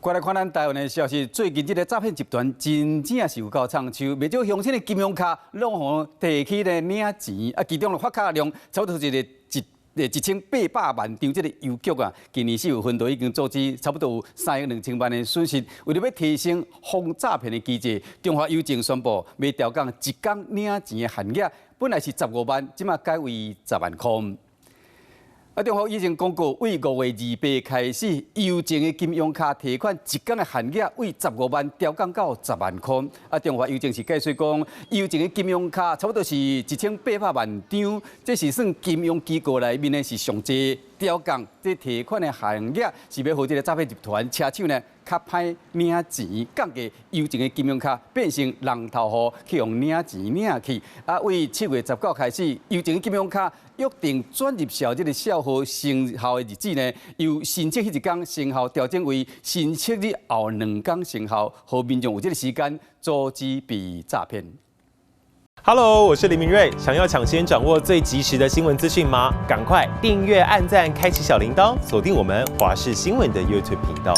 過來看咱台灣的消息，最近這个詐騙集團真正是有夠創手，袂少鄉親的金融卡攏予提去咧領錢，啊，其中的發卡量差不多是1800萬張這个郵局啊，今年四月份都已經組織差不多有3億2千萬的損失。為著欲提升防詐騙的機制，中華郵政宣布欲調降一工領錢的限額，本來是15萬，這馬改為十萬箍。啊，中華郵政公告，對5月28開始，郵政的金融卡提款一工的限額對15萬調降到十萬箍。啊，中華郵政是解釋講，郵政的金融卡差不多是1800萬張，這是算金融機構內面呢是上濟調降這提款的限額，是欲予這个詐騙集團車手呢較歹領錢，降低郵政的金融卡變成人頭戶去予領錢領去。啊，對7月19開始，郵政的金融卡約定轉入銷這个銷號生效的日子呢，由申請彼一工生效調整為申請日後2工生效，予民眾有這个時間阻止被詐騙。 Hello，我是林明瑞，想要搶先掌握最及時的新聞資訊嗎？趕快訂閱、按讚、開啟小鈴鐺，鎖定我們華視新聞的 YouTube 頻道。